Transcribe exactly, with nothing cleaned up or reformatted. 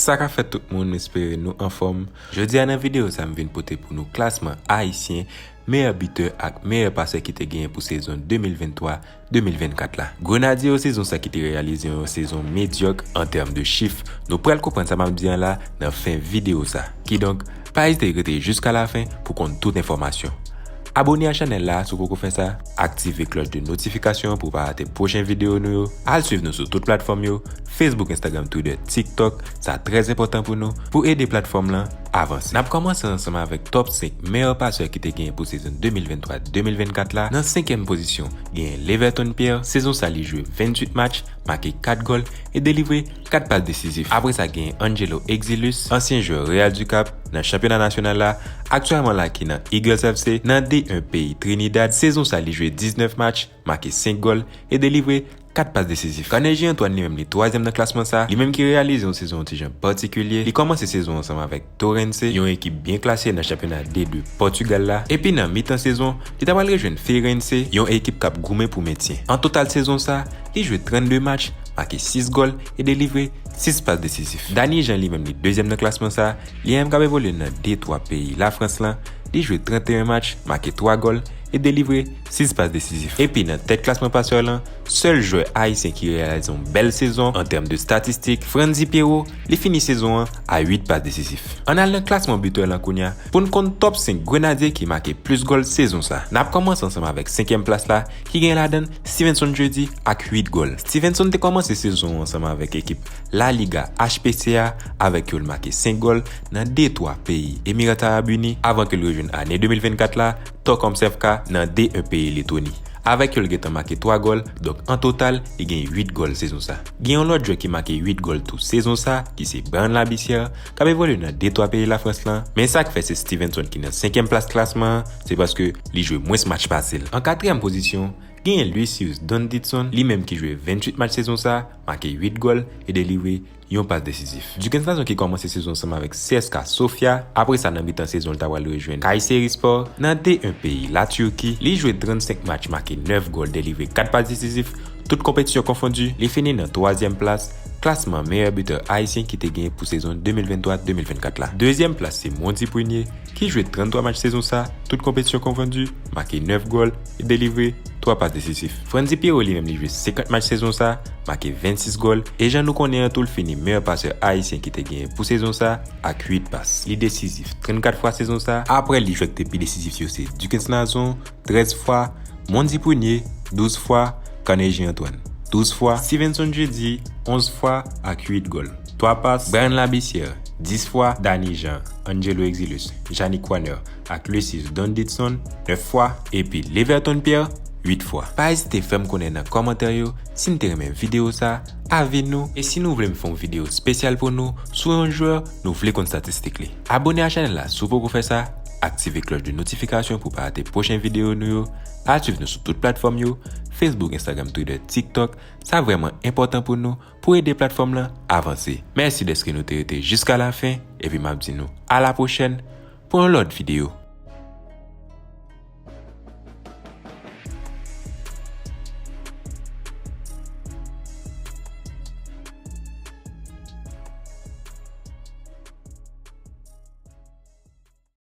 Sa k ap fèt tout moun, m espere nou anfòm. Jodi a nan videyo sa, m vin pote pou nou klasman ayisyen meyè bitè ak meyè pasè ki te genyen pou sezon de mil venntwa de mil vennkat la. Grenadye yo sezon sa ki te reyalize yon sezon medyòk an tèm de chif. Nou pral konprann sa m ap di an la nan fen videyo sa. Kidonk, pa ezite rete jiska lafen pou konn tout enfòmasyon. Abone a chanèl la si w poko fè sa, aktive klòch de notifikasyon pou w pa rate pwochen videyo nou yo. Al swiv nou sou tout platfòm yo, Facebook, Instagram, Twitter, TikTok, sa trè enpòtan pou nou, pou ede platfòm lan avanse. N ap kòmanse ansanm avèk top senk meyè pasè ki te genyen pou sezon de mil venntwa de mil vennkat la. Nan senkyèm pozisyon, genyen Leverton Pierre, sezon sa li jwe venntuit match, make kat gòl e delivre kat pas desizif. Apre sa, genyen Angelo Exilus, ansyen jwè Real du Cap nan chanpyona nasyonal la, aktyèlman la ki nan Eagles F C, nan D un peyi Trinidad. Sezon sa, li jwe diznèf match, make senk gòl e delivre kat pas desizif. Carnegie Antoine li menm li twazyèm nan klasman sa, li menm ki reyalize yon sezon yon ti jan patikilye. Li kòmanse sezon ansanm avèk Torrense, yon ekip byen klase nan chanpyona D de Pòtigal la. Epi nan mitan sezon, li ta pral rejwenn Feirense, yon ekip k ap goumen pou mentyen. An total sezon sa, li jwe trannde match, make sis gòl e delivre sis pas desizif. Dany Jean li menm li dezyèm nan klasman sa, li menm k ap evolye nan D twa peyi Lafrans lan, li jwe trannteyen match, make twa gòl e delivre sis pas desizif. Epi nan tèt klasman pasè lan, sèl jwè ayisyen ki reyalize yon bèl sezon an tèm de statistik, Frandzy Pierrot, li fini sezon an a uit pas desizif. Ann al nan klasman bitè lan kounye a pou n konn top senk grenadye ki make plis gòl sezon sa. N ap kòmanse ansanm avèk senkyèm plas la ki gen ladan l Stevenson Jeudy ak uit gòl. Stevenson te kòmanse sezon an ansanm avèk ekip La Liga H P C a, avèk yo l make senk gòl nan D twa peyi Emirat Arab Ini, avan ke l rejwenn ane de mil vennkat la, Tokhom Sevka nan D un peyi Letoni. Avèk yo l gentan make twa gòl, donk an total, li gen uit gòl sezon sa. Gen yon lòt jwè ki make uit gòl tou sezon sa, ki se Bryan Labissière, k ap evolye nan D twa peyi Lafrans lan, men sa k fè se Stevenson ki nan senkyèm plas klasman an, se paske li jwe mwens match pase l. An katriyèm pozisyon, genyen Lucius Don Didson, li menm ki jwe venntuit match sezon sa, make uit gòl e delivre yon pas desizif. Duckens Nazon ki kòmanse sezon ansanm avèk C S K Sofia, apre sa nan mitan sezon l ta pral rejwenn Kayserispor nan D un peyi Latirki. Li jwe trannsenk match, make nèf gòl, delivre kat pas desizif, tout konpetisyon konfondi. Li fini nan twazyèm plas klasman meyè bitè ayisyen ki te genyen pou sezon de mil venntwa de mil vennkat la. Dezyèm plas se Mondy Prunier, ki jwe tranntwa match sezon sa, tout konpetisyon konfondi, make nèf gòl e delivre twa pas desizif. Frandzy Pierrot li menm li jwe senkant match sezon sa, make vennsis gòl, e jan nou konnen an tou l fini meyè pasè ayisyen ki te genyen pou sezon sa ak uit pas. Li desizif trannkat fwa sezon sa, apre li jwè k te pi desizif yo se Duckens Nazon, trèz fwa, Mondy Prunier, douz fwa, Carnegie Antoine, douz fwa, Stevenson Jeudy, onz fwa ak uit gòl, twa pas, Bryan Labissière, dis fwa, Dany Jean, Angelo Exilus, Yannick Wanner ak Lucius Don Didson, nèf fwa, epi Leverton Pierre, uit fwa. Pa ezite fè m konnen nan kòmantè yo si n te renmen videyo sa, avi nou, e si nou vle m fè yon videyo espesyal pou nou sou yon jwè nou vle konn statistik li. Abone a chanèl la si w poko fè sa, aktive klòch de notifikasyon pou w pa rate pwochen videyo nou yo, al swiv nou sou tout platfòm yo, Facebook, Instagram, Twitter, TikTok, sa vrèman enpòtan pou nou, pou ede platfòm lan avanse. Mèsi dèske nou te rete jiska lafen, epi m ap di nou a la pwochèn pou yon lòt videyo.